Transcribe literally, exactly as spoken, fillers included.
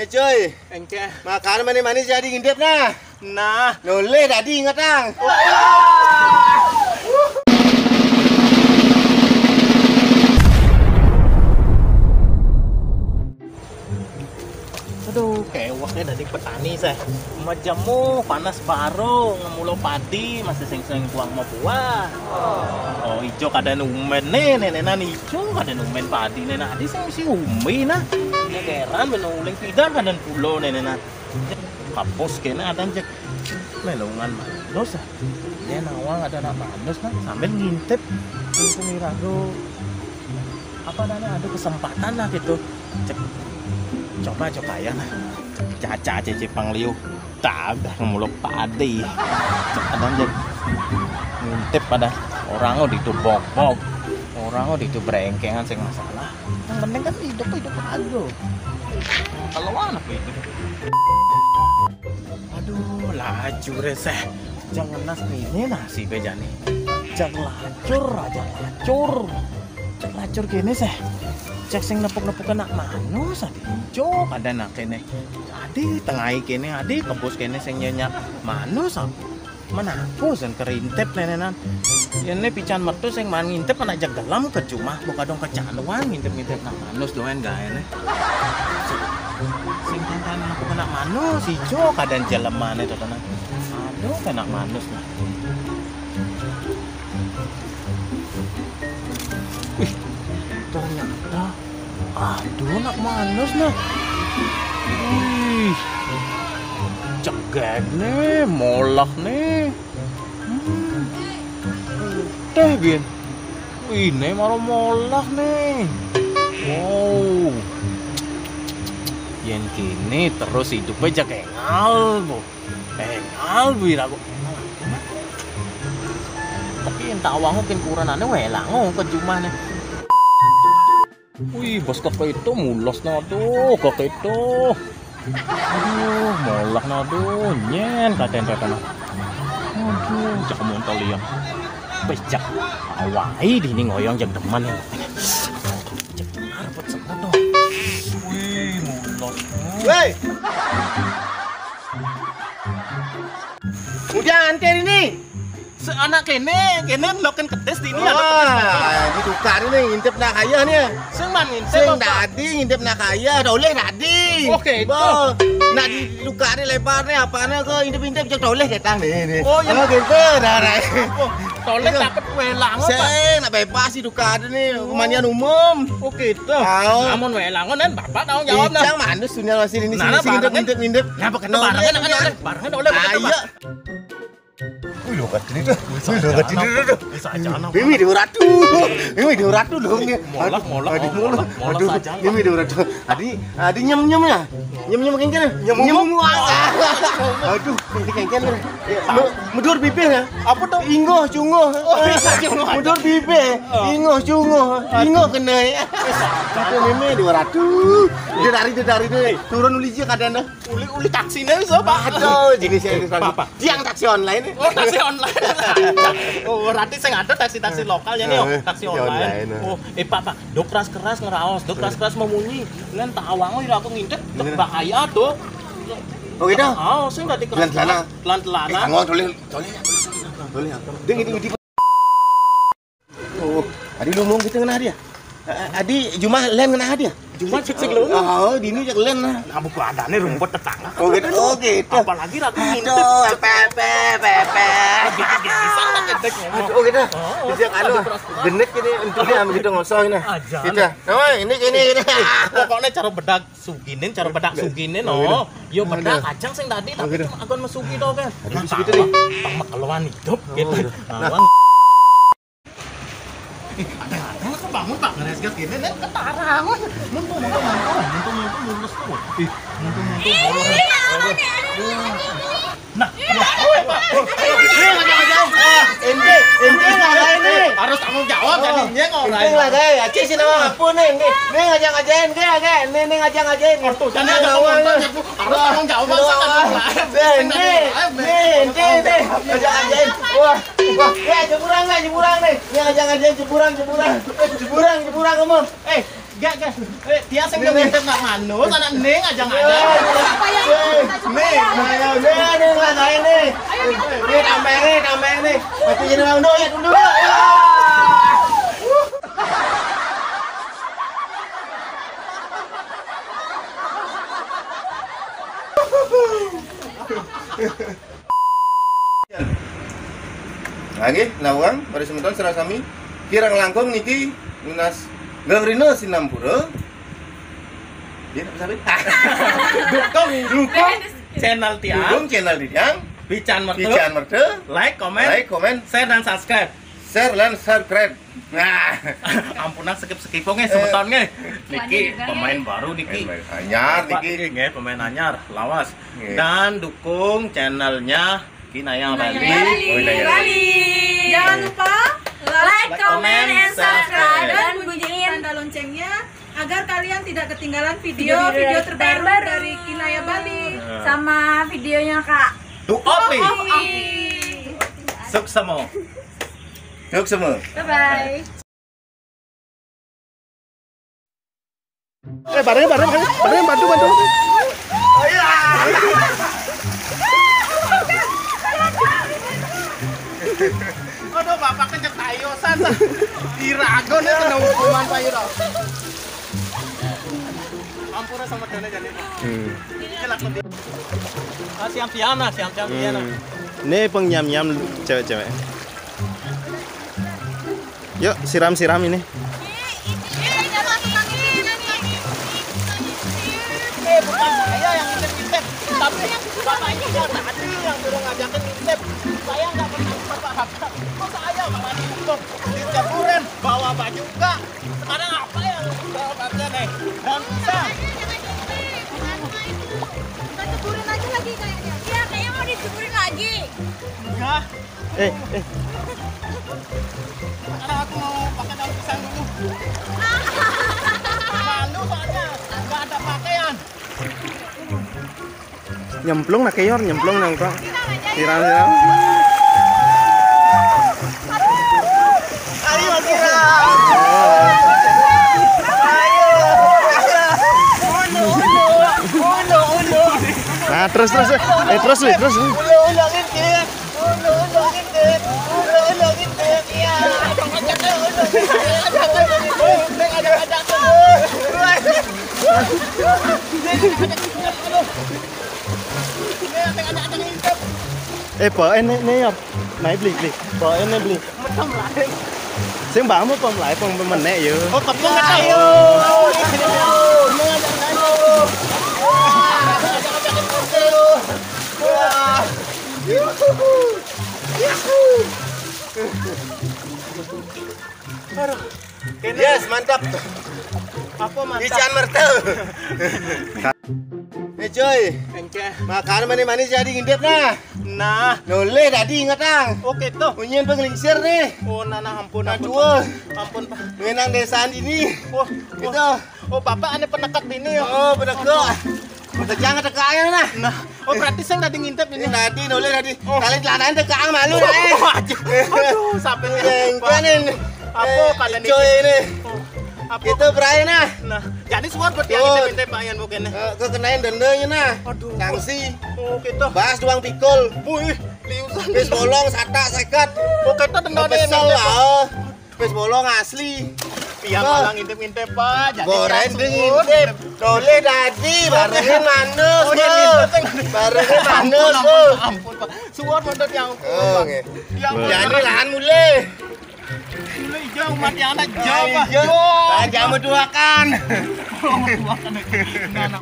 Cuy, engke. Makan manis-manis jadi ngintip nah. Nah. Noleh tadi ingetang. Aduh, kewekne dadi petani seh. Majemu panas baro ngemulo padi masih sing-sing kuang mau buah. Oh, ijo kada numen ne, nenenan ijo kada numen padi ne, nah, adi sing si umi nah. Ini heran beno uling pidan kada pulo nenenan. Kapos kene adan jek lelongan manus ah. Ini nawang ada anak manus nah sambil ngintip. Untung irago apa namanya ada kesempatan lah gitu. Cek coba coba ya nah. Caca cece pangliu. Tabah muluk padi. Cek adan jek ngintip pada orang di itu bok-bok. Orang di itu brengkengan sing masalah. Yang penting kan hidup hidup aja. Kalau anak itu. Aduh, lacur seh. Jangan nas ini nasi bejane. Cek lacur aja lacur. Cek lacur kene seh. Cek sing nepuk-nepuk anak manus adi. Jo ada nak kene. Adi tengai kene, adi kebus kene sing nyenyak manus apa? Menaku sen kerintip nenenan. Yen ne pican metu sing man ngintip anak jegelam ke jumah buka dong kecanuan ngintip-ngintip nak manus doen gaene. Sing tintan aku kena manus ijo keadaan jelemane to tenang. Aduh kena manus nah. Wih, ternyata aduh nak manus nah. Wih, cegek nih, molak nih. Hmm. Teh bin. Ini maro molak nih. Wow. Yen kene terus hidupnya jak engal, Bu. Engal, Bu, irago. Tapi entah awangku kin kuranane welango ke jumah nih. Wih, bos kok itu mulos nah tuh, kok itu. Aduh, molak nah tuh, nyen katen katen. Aduh, cak montol liang. Pecah. Awai di ini ngoyong jam teman. Cek arbet sempat tuh. Wih, mulos. Woi. Udah anter ini. Seanak kene, kene loken kedes di ini ada kedes. Wah, ditukar ini ngintip nak kaya nih. Sing man ngintip sing apa? Tadi ngintip nak kaya, toleh tadi. Oke, itu. Bo, nak ditukar ini lebar nih, apa nih kok ngintip-ngintip cek toleh ketang nih, nih. Oh, iya. Oh, gitu, dah, dah. Oh, toleh itu dapat welang apa? Sing nak bebas ditukar nih, kemanian umum. Oh, gitu. Tahu. Namun welang kan bapak tanggung jawab nah. Ijang manus dunia masih ini sini ngintip-ngintip. Nah, pakai barangnya kan oleh, barangnya oleh. Ayo. Wih, lo kecil itu. Wih, lo kecil itu. Mimi dua ratus. Mimi dua ratus dong ya. Molak, molak, aduh, molak, molak, aduh, saja. Mimi dua ratus. Adi, adi nyem nyem ya. Nyem nyem kengken. Nyem nyem. Aduh, ini kengken. Medur bibir ya. Apa tuh? Inggoh, cungoh. Oh, iya, cungoh. Medur bibir. Inggoh, cungoh. Inggoh kena ya. Itu Mimi dua ratus. Dia dari, dia dari, dia turun uli je kadang dah. Uli, uli taksine iso, Pak. Aduh, jenisnya ini, Pak. Apa? Tiang taksi online. Oh, taksi online. Oh, berarti sing ada taksi-taksi lokal ya nih, oh, taksi online. Oh, eh, Pak, Pak, dok keras-keras ngeraos, dok keras-keras memunyi. Len tawang ira aku ngintip, bahaya tuh. Oh, gitu? Oh, sing tadi keras. Telan-telanan. Telan-telanan. Eh, kamu tulis, tulis. Tulis. Dia gitu, gitu. Oh, adi lumung kita kena dia. Eh, adi jumah len kena dia. Jumah cek cek lumung. Oh, dini cek len lah. Nah, buku adane rumput tetangga. Oh, gitu. Oh, gitu. Apalagi ragu ngintip. Aduh, pepe, pepe. Gitu, gitu. Bisa lah ngintip ngomong. Aduh, oh, gitu. Oh, bisa anu. Aduh, keras. Genek ini untungnya sama gitu ngosong ini. Aja. Gitu. Oh, ini gini gini. Pokoknya cara bedak suginin, cara bedak suginin, oh. Yo bedak kacang sing tadi tapi cuma akan mesugi to kan. Aduh, nah, gitu nih. Tang keluhan hidup gitu. Nah, ada-ada kebangun Pak ngeresget gini nih ketarang. Mumpung mumpung mumpung mumpung mumpung mulus tuh. Ih, mumpung mumpung mulus. Nah, ini ngajak-ngajakin. Ah, ente, ente ngajak ini. Harus tanggung jawab jadinya kok. Ente ngajak, Acil sih nama apa nih? Ente, ente ngajak-ngajakin, ente ngajak, ente, ente ngajak-ngajakin. Ortu, jadi ada penonton ya, Bu. Harus tanggung jawab masa kan live. Ente, ente, ente, ente ngajak-ngajakin. Wah, wah, ya jeburang nggak jeburang nih? Ini ngajak-ngajakin jeburang, jeburang, jeburang, jeburang kamu. Eh, Gak, gak. Eh, dia sing ngintip nak manus, anak ning aja nggak ada. Apa yang kita coba? Nih, nah, ya udah nih, lah saya nih. Ayo, kita coba. Nih, tambah nih, tambah nih. Mati jadi manus, ya dulu. Ya. Lagi, nah, urang, pada semeton, sareng sami kirang langkung niki nunas geuningan sinampura. Ya, apa sampai? Dukung, dukung channel tiang. Dukung channel tiang. Pican mertu. Pican mertu. Like, komen, like, komen, share, dan subscribe. Share dan subscribe. Nah, ampunang skip-skip nggih, semeton nggih. Niki pemain baru niki. Pemain anyar niki. Nggih, pemain anyar, lawas. Nggih. Dan dukung channelnya Kinaya Bali. Bali. Oh, Kinaya Bali. Jangan lupa like, comment, and subscribe, dan bunyiin tanda loncengnya agar kalian tidak ketinggalan video-video terbaru dari Kinaya Bali. Sama videonya Kak Tuopi. Suksma. Suksma. Bye bye. Eh, bareng, bareng, bareng, bareng, bantu, bantu, bantu. Aduh, bapak kenceng tayosan. Diragon ya kena hukuman, Pak Yuro. Ampura sama dana jadi, Pak. Hmm. Ini laku di- Ah, siam-siam lah, siam-siam dia lah. Hmm. Ini pengnyam-nyam cewek-cewek. Yuk, siram-siram ini. Eh, bukan saya yang ngintip-ngintip, tapi bapaknya yang tadi yang suruh ngajakin ngintip. Saya nggak pernah apa-apa. Kok saya malah dihukum? Diceburin, bawa baju enggak? Sekarang apa yang bawa baju nih? Daun pisang. Kita ceburin aja lagi kayaknya. Iya, kayaknya mau diceburin lagi. Enggak. Eh, eh. Sekarang aku mau pakai daun pisang dulu. Malu soalnya, nggak ada pakaian. Nyemplung nak keyor, nyemplung nang kok. Siram, siram. Ayo, siram. Ayo. Ulu, ulu. Ulu, ulu. Nah, terus, terus. Eh, terus, Wi, terus. Ulu, ulu, gitu. Eh, Pak, ini, ini ya. Naik beli, beli. Pak, ini beli. Sing bangun apa mulai pang menek ya. Oh, kepung kata. Ayo. Aduh. Yes, mantap. Apa mantap? Ican mertel. Eh, Joy. Engke. Makan manis-manis jadi ngintip nah. Nah. Noleh tadi inget ang. Oke tuh. Unyin penglingsir nih. Oh, nah, nah, ampun, ampun, Pak. Ampun, Pak. Menang desa ini. Oh, gitu. Oh, Bapak ane penekat ini ya. Oh, penekat. Penekat jangan teka aja nah. Nah. Oh, berarti saya tadi ngintip ini. Ini tadi noleh tadi. Oh. Kali celananya teka ang malu nah. Oh, aja. Aduh, sampai ini. Apa kalian Joy ini? Oh. Apa? Itu berai nah. Nah, jadi suar berarti yang ngintip-ngintip Pak Yan mungkin. Eh, kekenain dendanya nah. Aduh. Sanksi. Oh, gitu. Bahas doang pikul. Wih, liusan. Bis bolong satak seket. Oh, kita dendanya. Kesel lah. Wis bolong asli. Pian malah ngintip-ngintip, Pak. Jadi goreng ngintip. Tole tadi barengin manus. Oh, iya, ngintip. Barengin manus, ampun, ampun, Pak. Suwon mantep ya ampun, Pak. Oh, nggih. Ya ampun. Jadi lahan mulai. Mulai jauh mati anak jauh, Pak. Jauh. Lah, jamu dua kan. Nah, nah.